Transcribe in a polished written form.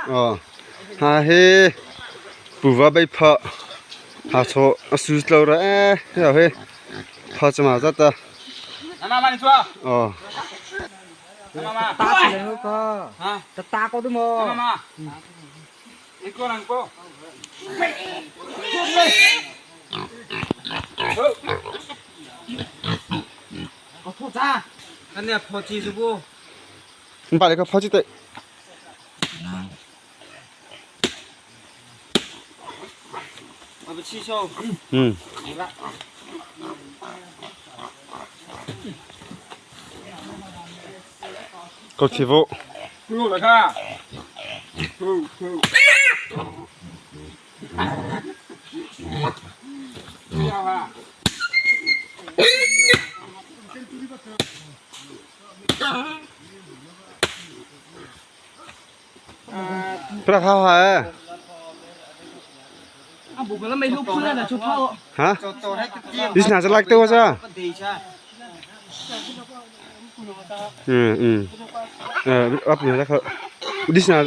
Ờ. Ha he puva bay pha ha cho a su tlo ra e ya he pha chama za ta. 妈妈，你坐。 Ờ. 妈妈。 Ta chỉ là cơ. 啊， Ta ta có đúng 妈 không? 妈，你过来过。我吐啥？那你跑几十步？ Ni pa le ka pha chi te. 我不气球。 Ừ. Có chỉ vụ. 不用了，看。不不。不要啊！ Pra kha ha. À, bố cái là mấy lúc phun là chụp thao. Hả? 走走，还 Đi nào cho like tôi sao? 等一下。 Ừ ừ. Ờ, up nhiều chắc Đi nào.